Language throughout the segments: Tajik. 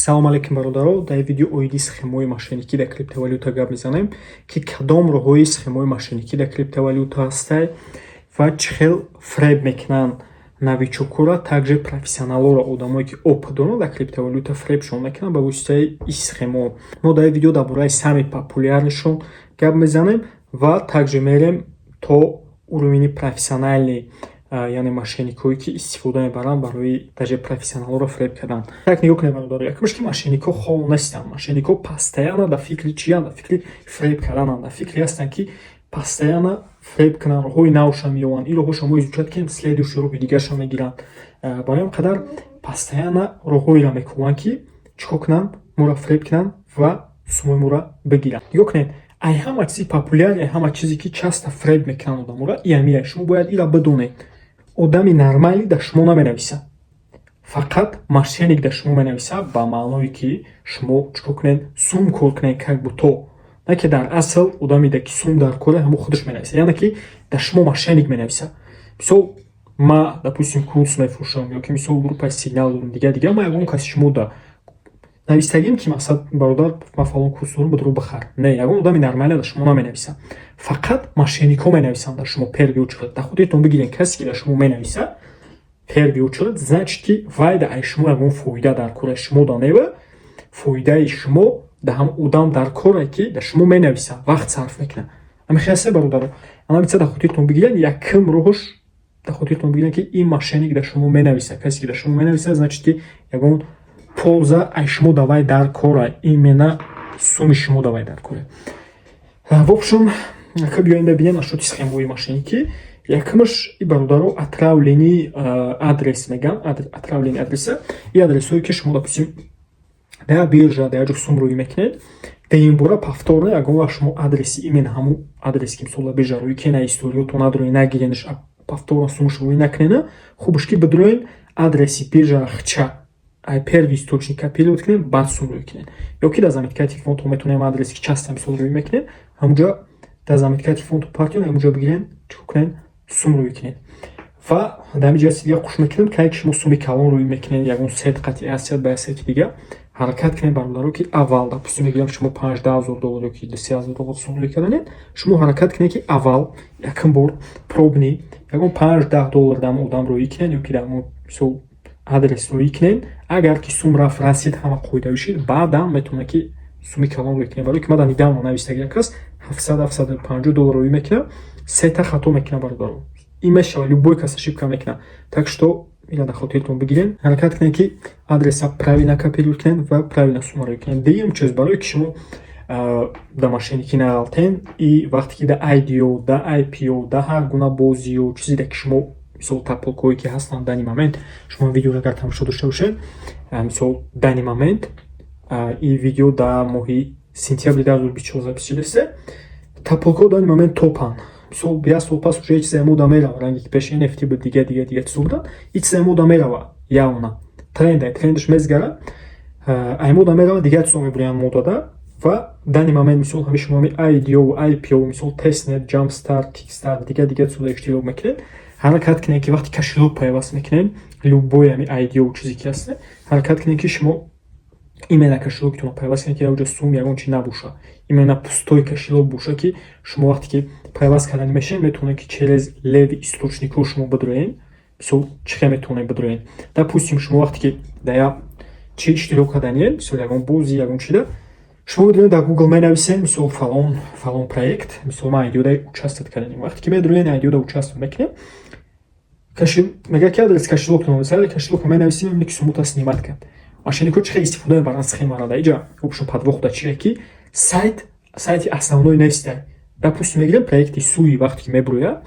Салом алейкум, бародаро! Дар видео оиди схемаҳои мошенникӣ дар криптовалюта гап мезанем, ки кадом роҳҳои схемаҳои мошенникӣ дар криптовалюта ҳастай ва чӣ хел фреб мекунанд новичокҳоро, также профессионалҳоро, одамое ки опыт доранд дар криптовалюта, фребшон мекунанд ба воситаи ин схемаҳо. Мо дар ин видео дар бораи самый популярныйшон гап мезанем ва также мерем то уровени профессиональный, яъне мошенникҳое ки истифода мебаранд барои даже профессионалҳоро фреб кардан. Так, нигоҳ кунед, бародаро, якумш ки мошенникҳо хол нестанд. Мошенникҳо постоянно дар фикри чиянд? Дар фикри фреб кардананд, дар фикре ҳастанд, ки постоянно фреб кунанд, роҳҳои навша меёбанд. Ин роҳҳошо мо изучать кунем, следующий роҳи дигарша мегиранд. Барои ҳам қадар постоянно роҳҳоеро мекӯбанд, ки чӣ кор кунанд? Моро фреб кунанд ва сумои моро бигиранд. Нигоҳ кунед, ай ҳама чизи популярный, ай ҳама чизе ки часто фреб мекунанд одаморо, и ҳамира. Шумо бояд инро бидонед: одами нормалӣ дар шумо наменависад, фақат мошенник дар шумо менависад, ба маъное ки шумо чӣ кор кунед? Сум кор кунед, как будто на ки дар асл одаме ки сум дар коре, ҳамо худаш менависад, яъне ки дар шумо мошенник менависад. Мисол, ма, допустим, курс мефурӯшам ё ки, мисол, группаи сигнал дорам, дигар дигар. Ма ягон каси шумо да навистагим, ки мақсад, бародар, ман фалон курс дорам, бидро бихар? Не, ягон одами нормалӣ дар шумо наменависад, фақат мошенникҳо менависанд дар шумо. Первый очередь дар худетон бигиред: касе ки дар шумо менависад, первый очередь, значит, ки вай да ай шумо ягон фоида дар кора. Шумо да нева, фоидаи шумо да ҳам одам дар коре, ки дар шумо менависад, вақт сарф мекунад. Ҳамин бародаро, анамица дар хотиртон бигиред. Якум роҳош дар хотиртон бигиред, ки ин мошенник дар шумо менависад. Касе ки дар шумо менависад, значит, ки ягон польза ай шумо давай дар кора, именно суми шумо давай дар коре. В общем, ка биёем бибинем насчёти схемаҳои мошенникӣ. Якумаш и, бародаро, отравленный адрес меган, отравленный адреса. И адресҳое ки шумо, допустим, дар биржа, дар як ҷо сум рӯй мекунед, дуюмбора повторно ягон вақт шумо адреси, именно ҳамун адрес, ки, мисол, дар биржа рӯй кена, историётон надоред, нагиренш, повторно сумаш рӯй накунена. Хубаш ки бидроен адреси биржа хча ай первый источник копировать кунем, баъд сум рӯй кунед. Ё ки дар заметкаи телефонтон метавонем адреси ки часто, мисол, рӯй мекунед, ҳамунҷо дар заметкаи телефонтон партиён, ҳамунҷо бигирен, чӣ кунед? Сум рӯй кунед. Ва дар ҳамин ҷиҳати дигар хуш мекунем, кае ки шумо суми калон рӯй мекунед, ягон сет қатъи аз сет ба як сети дигар, ҳаракат кунед, бародаро, ки аввал, допустим, мегӯям, шумо 5000 доллар ё ки 3000 доллар сум рӯй карданед, шумо ҳаракат кунед, ки аввал якум бор пробный ягон 5-10 доллар дар одам рӯй кунед ё ки дар мисол адрес рӯй кунед. Агар ки сум рафт, расид, ҳама қоида шид, баъдан метавонед ки суми калон рӯй кунед. Барое ки ман дар недавно навистаги, як кас 700-750 доллар рӯй мекунад, сета хато мекунад. Бародаро, ин мешавад, любой кас ошибка мекунад, так что ина дар хотиртон бигиред. Ҳаракат кунед, ки адреса правильно копировать кунед ва правильно сумма рӯй кунед. Дуюм чиз, барое ки шумо да мошенникӣ нағалтен, и вақте ки да IDO, да IPO, да ҳар гуна бозиё, чизе ки шумо, мисол, тапалкҳое ки ҳастанд данный момент, шумо видеоро агар тамошо дошта бошед, мисол, данный момент ин видео дар моҳи сентябри 2024 запись шудааст, тапалкҳо данный момент топанд. Мисол, як сол пас уже чизе мода мерава, ранге ки пеш NFT буд, дигар дигар дигар чизо буданд, ин чизе мода мерава, явно тренда, трендаш мезгара, ай мода мерава, дигар чизо мебурянд модада. Ва данный момент, мисол, ҳами шумо ҳами IDO, IPO, мисол, testnet, jumpstart, kickstart, дигар дигар чизо иштирок мекунед, ҳаракат кунед, ки вақте кошелёк пайваст мекунед, любой ҳами IDO, чизе ки ҳаст, ҳаракат кунед, ки шумо именно кошелёктонро пайваст кунед, ки дар оҷо сум ягон чи набоша, именно пустой кошелёк боша, ки шумо вақте ки пайваст кардани мешавед, метавонед, ки через левый источникҳо шумо бидроед. Мисол, чӣ хел метавонед бидроед? Допустим, шумо вақте ки дар як чи иштирок карданиед, мисол, ягон бозӣ, ягон чида, шумо медонед, дар Google менависед, мисол, фалон фалон проект, мисол, ман IDO участвовать кардем. Вақте ки медроед, IDO участвовать мекунем, мегӯяд, ки адрес кошелёктон, кошелёкро менависем, мебинед, ки сумута снимать кард. Мошенникҳо чӣ хел истифода мебаранд схемаро дар иҷа? В общем, подвох да чие, ки сайт сайти основной нестай. Допустим, мегирем проекти Суи, вақте ки мебурояд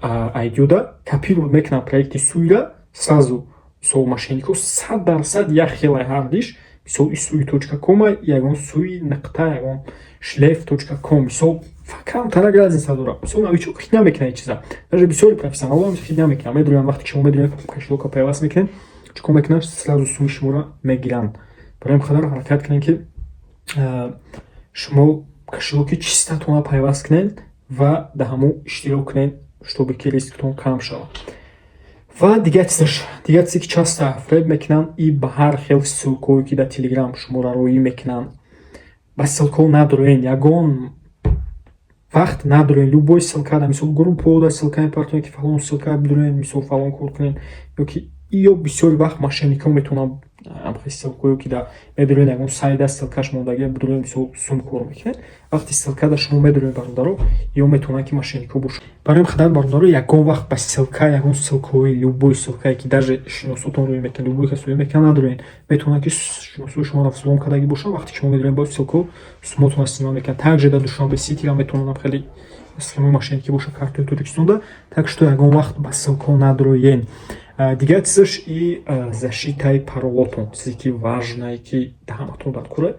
IDO, копировать мекунанд проекти Суира сразу. Мисол, мошенникҳо 100% як хелай ҳардиш. Мисол, и sui.com, ягон суи нуқта, ягон шлеф.com, мисол, камтарак разница дорад. Мисол, новичок хит намекунад ин чиза, даже бисёри профессионалҳо хит намекунанд. Медонанд, вақте ки шумо медонед, кошелёка пайваст мекунед, чӣ кор мекунанд? Сразу суми шуморо мегиранд. Барои ин қадар ҳаракат кунед, ки шумо кошелёки чистатонро пайваст кунед ва дар ҳамон иштирок кунед, чтобы ки рисктон кам шавад. Ва дигар чизаш, дигар чизе, ки часто фреб мекунанд, и ба ҳар хел ссылкое, ки дар Телеграм шуморо роӣ мекунанд. Ба ссылкаҳо надороен, ягон вақт надороен. Любой ссылка, мисол, группаҳо ссылка мепартоянд, ки фалон ссылка бидороен, мисол, фалон кор кунед, ёки ё бисёри вақт мошенникҳо метавонанд ҳамхел ссылкаҳое, ки медороен, ягон сайта ссылкаш мондагӣ, бидороен, мисол, сум кор мекунед. Вақте ссылкада шумо медороен, бародаро, ё метавонанд, ки мошенникҳо бошанд. Барои ин қадар, бародаро, ягон вақт ба ссылка, ягон ссылкаҳои, любой ссылкае, ки даже шиносотон рӯй мекунад, любой кас рӯй мекунад, надороен. Метавонанд, ки шиносои шуморо взлом кардагӣ бошанд. Вақте ки шумо медороен ба ссылкаҳо, суммотонро снимать мекунанд. Также дар Душанбе Ситиам метавонанд хеле схемаи мошенникӣ бошад, картои Тоҷикистонда. Так что ягон вақт ба ссылкаҳо надороен. Дигар чизаш и защитаи паролотон, чизе ки важное, ки ҳаматон дар кора.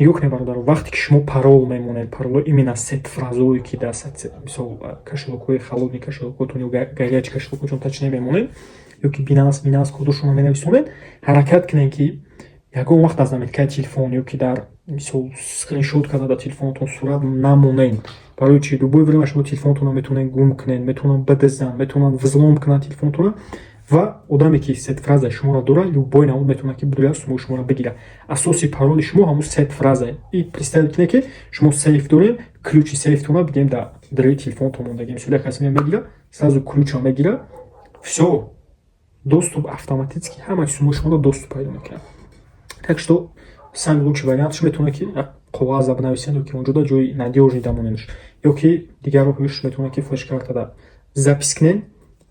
Нигоҳ кунед, бародаро, вақте ки шумо парол мемонед, пароло, именно сет фразое, ки дар, мисол, кошелёкҳои, холодный кошелёкотон ё горячий кошелёкотон, точнее, мемонед, ё ки Binance кодошонро менависонед, ҳаракат кунед, ки ягон вақт аз заметкаи телефон ё ки дар, мисол, скриншот карда дар телефонатон сурат намонед. Барои чи? Любое время шумо телефонатонро метавонед гум кунед, метавонанд бидизданд, метавонанд взлом кунанд телефонатонро. Ва одаме, ки сет фразаи шуморо дорад, любой намуд метавонад, ки бидояд, сумои шуморо бигирад. Асоси пароли шумо ҳамун сет фраза. И представить кунед, ки шумо сейф доред, ключи сейфтона, бигем, дар дари телефонтон мондагӣ. Мисол, як касе мегира, сразу ключро мегира, всё, доступ автоматически ҳамаи сумои шуморо доступ пайдо мекунад. Так что самый лучший вариантш метавонад, ки коғаза бинависед ё ки онҷода ҷои надёжный дамонедш, ё ки дигар роҳиш метавонад, ки флешкартада запись кунед,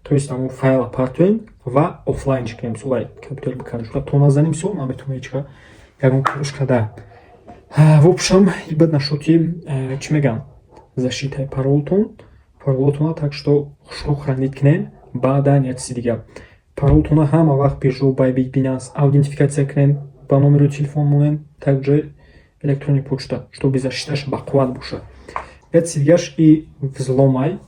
то есть ҳамон файла партоен ва офлайн кунем, мисол, ай компютер биканед, то назанем, мисол, наметавонед ҳеҷ ягон корш карда. В общем, ибад нашоти, чӣ мегӯям, защитаи паролтон, паролотона, так что хушрӯ хранить кунед. Баъдан як чизи дигар: паролтона ҳама вақт биржо Bybit, Binance аутентификатсия кунед, ба номери телефон монед, также электронный почта, чтобы защиташ бақувват бошад. Як чизи дигараш и взломай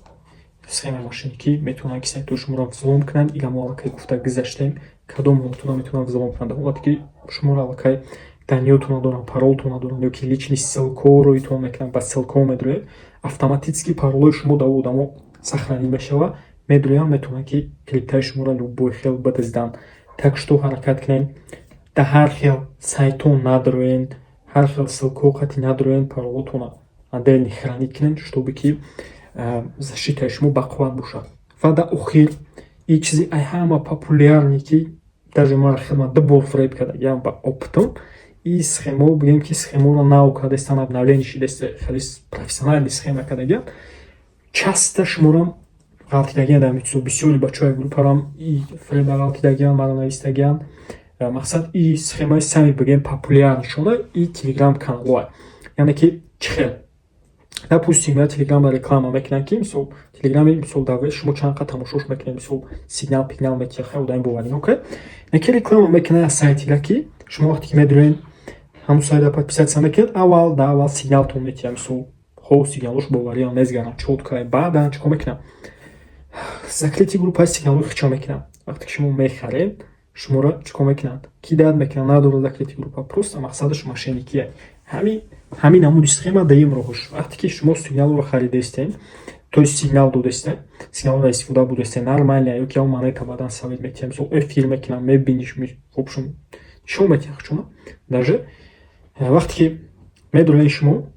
схемаи мошенникӣ. Метавонанд, ки сайтҳои шуморо взлом кунанд. Ила мо аллакай гуфта гузаштем, кадом ҳолатона метавонанд взлом кунанд. Дар ҳолате, ки шуморо аллакай данныетона доранд, паролтона доранд, ё ки личный ссылкаҳоро итон мекунанд, ба ссылкаҳо медрояд, автоматически паролҳои шумо дар одамо сохранить мешавад, медроянд, метавонанд, ки криптаи шуморо любой хел бидизданд. Так что ҳаракат кунед, дар ҳар хел сайтҳо надроен, ҳар хел ссылкаҳо қатъи надроен, паролотона отдельно хранить кунед, чтобы ки защитаи шумо бақувват бошад. Ва дар охир и чизи ай ҳама популярный, ки даже мара хелма ду бор фреб кардагиам ба оптом, и схемао, бигем, ки схемаоро нав кардастан, обновление шидаст, хеле профессиональный схема кардагиам. Часто шуморо ғалтидагиан дар митсо, бисёри бачаҳои группарам и фреба ғалтидагиан, мара навистагиан. Мақсад, и схемаи самый, бигем, популярнишона и телеграм каналҳоа. Яъне ки чӣ хел? Допустим, я телеграмда реклама мекунам, ки, мисол, телеграми, мисол, дар шумо чанд қад тамошош мекунед, мисол, сигнал пигнал метиҳад, хеле одами боварӣ окей. Яке реклама мекунад аз сайтира, ки шумо вақте ки медурен, ҳамун сайта подписаться мекунед, аввал дар аввал сигналтон метиҳад, мисол, хо, сигналош бовариам мезгарам, чётко. Баъдан чӣ кор мекунам? Закрытый группаи сигналҳои хичо мекунам. Вақте ки шумо мехаред, шуморо чӣ кор мекунанд? Кидать мекунанд, надорад закрытый группа, просто мақсадаш мошенникия. Ҳамин намуди схема даим роҳш. Вақте ки шумо сигналро харидастен, то есть сигнал додастен, сигналро истифода бурдастен, нормально, ё ки он монета баъдан совет метиҳам, мисол, эфир мекунам, мебиниш, в общем, нишон метиҳам шумо. Даже вақте ки медонед, шумо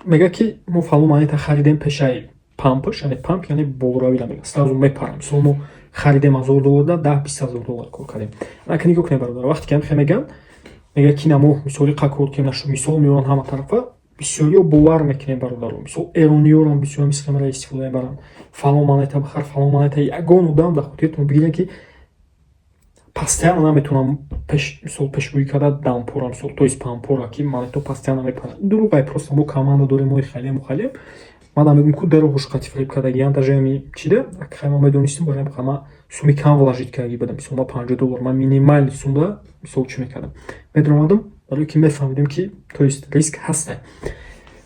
мегӯяд, ки мо фалон монета харидем пешаи пампш, яъне памп, яъне болоравира мегӯяд, сразу мепарам. Мисол, мо харидем 1000 доллар, 10-20 ҳазор доллар кор кардем. Ака, нигоҳ кунед, бародар, вақте ки ҳам мегӯянд, мегӯяд, ки на, мо мисоли қа кор кардем, нашуд, мисол меоранд ҳама тарафа, бисёриё бовар мекунем, бародаро. Мисол, эрониёрам бисёр ҳами схемаро истифода мебаранд: фалон монета бихар, фалон монета. Ягон одам дар хотиртон бигиред, ки постоянно наметавонам пеш, мисол, пешгӯӣ карда дампора, мисол, то есть пампора, ки монето постоянно мепарад. Дурӯғай, просто мо команда дорем, мо халем, халем. Ман мегӯям, ку даро ҳушқати фиреб кардагиан, даже ами чида акхай ма медонистем, барои ма суми кам вложить кардаги будам. Мисол, ма 50 доллар, ма минимальный сумма, мисол, чӣ мекардам, медаромадам, барои ки мефаҳмидем, ки, то есть, риск ҳаста.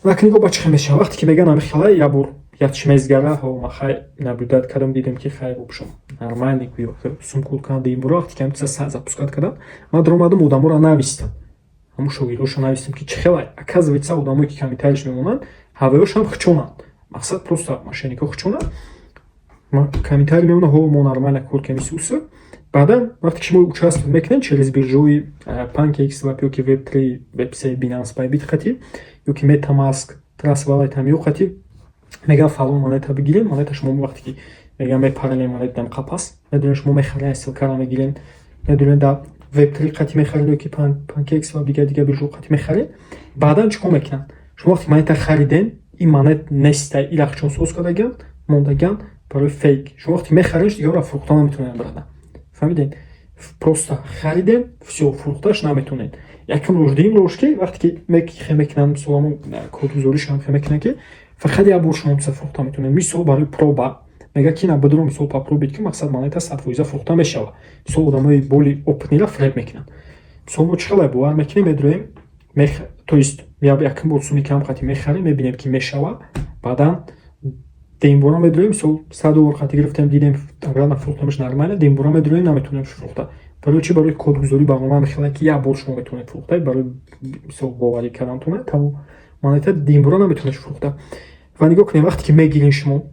Вақт нигоҳ ба чӣ хел мешавад? Вақте ки мегӯян ами хелай, як бор якчи мезгара, ҳо, ма хай наблюдать кардам, дидем, ки хай, в общем, нормальный гӯё сум кул кардам. Дигим буро, вақте ки ҳамин чиза запускать кардам, ман даромадам, одаморо навистам, ҳамун шогирдошо навистам, ки чӣ хелай. Оказывается, одамое, ки комментарийш мемонанд, ҳавоёшам хичонанд. Мақсад, просто мошенникҳо хичонанд. Комментарий мемонад: «Ҳо, мо нормально кор кардем». Исуса баъдан, вақте ки шумо участвовать мекунед через биржаҳои PancakeSwap ёки Web3, Web3, Binance, Bybit қати ёки MetaMask, Trust Wallet ҳам ё қати, мегӯян: «Фалон монета бигирем». Монета шумо вақте ки мегӯян, мепаралем, монета дам қапас медонед, шумо мехаред, ссылкаро мегирен, медонед, дар Web3 қати мехаред ёки PancakeSwap, дигар дигар биржаҳо қати мехаред. Баъдан чӣ кор мекунанд? Шумо вақте монета хариден, ин монет неста, илахчон соз кардагиан, мондагиан барои фейк. Шумо вақте мехаред, дигар ро фурӯхта наметавонед брада. Фаҳмидед? Просто харидем, всё, фурӯхташ наметавонед. Якум рӯз, дуюм рӯз ки вақте ки хе мекунанд, мисол, ҳамон кодгузоришам хе мекунанд, ки фақат як бор шумо мисол фурӯхта метавонед. Мисол, барои проба мегӯяд, ки на бидуро, мисол, попробуйте, ки мақсад монета 100% фурӯхта мешавад. Мисол, одамои более опытныйра фиреб мекунанд. Мисол, мо чӣ хеле бовар мекунем, медроем, то есть якум бор суми кам қати мехарем, мебинем, ки мешавад. Баъдан дуюмбора медроем, мисол, 100 доллар қати гирифтем, дидем, обратно фурӯхтамаш нормально. Дуюмбора медроем, наметавонем фурӯхта. Барои чӣ? Барои кодгузорӣ барнома мехелад, ки як бор шумо метавонед фурӯхта, барои мисол боварӣ кардантона тамом монета дуюмбора наметавонед фурӯхта. Ва нигоҳ кунед, вақте ки мегирем шумо,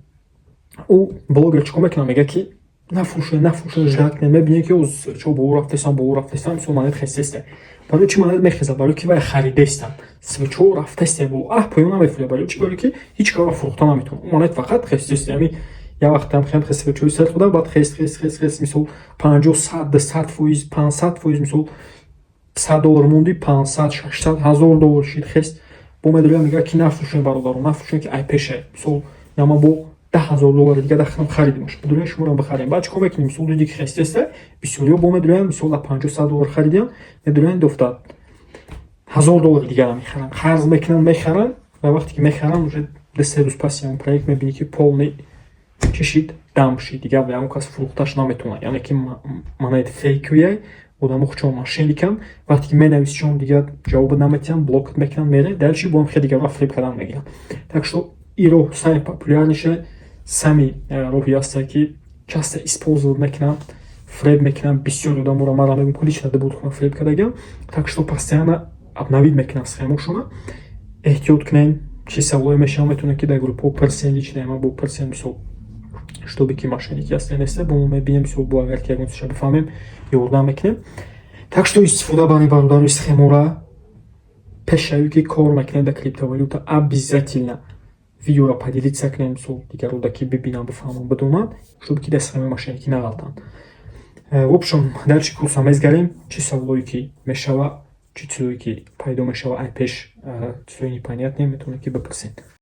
ӯ блогер чӣ кор мекунад? Мегӯяд, ки нафурӯшед, нафурӯшед, ждать кунед. Мебинед, ки чо боло рафтестан, боло рафтестан, мисол, монет хестеста. Барои чӣ монет мехезад? Барои ки вай харидестан, свечо рафтеста боло, аҳ, поён намефурӯяд. Барои чӣ? Барои ки ҳеҷ кора фурӯхта наметавонад. Ӯ монет фақат хестеста. Ами як вақтам хем хест, свечои сер хӯрда, баъд хест, хест, хест, хест, мисол, 50, 100, 200%, 500%. Мисол, 100 доллар монди, 500, 600, 1000 доллар шид, хест. Бо медория мегӯяд, ки нафурӯшед, бародаро, нафурӯшед, ки ай пеше. Мисол, яма бо 10 000 доллари дига дахтам харидимаш, бидурем, шуморо бихарем. Баъд чӣ кор мекунем? Мисол, диди, ки хестеста, бисёриҳо бо медориянд, мисол, 50, 100 доллар харидиян, медориянд, дофта 1000 доллари дигара мехаранд, қарз мекунанд, мехаранд. Ва вақте ки мехаранд, уже 2-3 рӯз паси ҳамон проект мебинӣ, ки полный чӣ шид, дам шид, дигар ягон кас фурӯхташ наметавонад. Яъне ки монет фейковия, одамо худшон мошенниканд. Вақте ки менависишон, дигар ҷавобат наметиҳанд, блокат мекунанд, мере дальше, бо хеле дигарро фиреб кардан мегиранд. Так что ин роҳ самый популярнейший, самый роҳи ҳаста, ки часто использовать мекунанд, фиреб мекунанд бисёр одаморо. Мара мегӯм, лично ду бор фиреб кардагиам. Так что постоянно обновить мекунанд схемашона, эҳтиёт кунем. Чӣ саволое мешавад, метавонед, ки дар группҳо пурсен, лично ма бо пурсен, мисол, чтобы ки мошенники ҳаста, неста, бо мо мебинем. Мисол, бо агар ки ягон чиза бифаҳмем, ёрдам мекунем. Так что истифода барем, бародарои, схемора. Пешавӣ, ки кор мекунед дар криптовалюта, обязательно видеоро поделиться кунем, мисол, дигарода, ки бибинанд, бифаҳманд, бидонанд, чтобы ки дар схемаи мошенникӣ нағалтанд. В общем, дальше курса мезгарем. Чӣ саволое ки мешава, чӣ чизое ки пайдо мешава, ай пеш чизои непонятные, метавонед, ки бипурсед.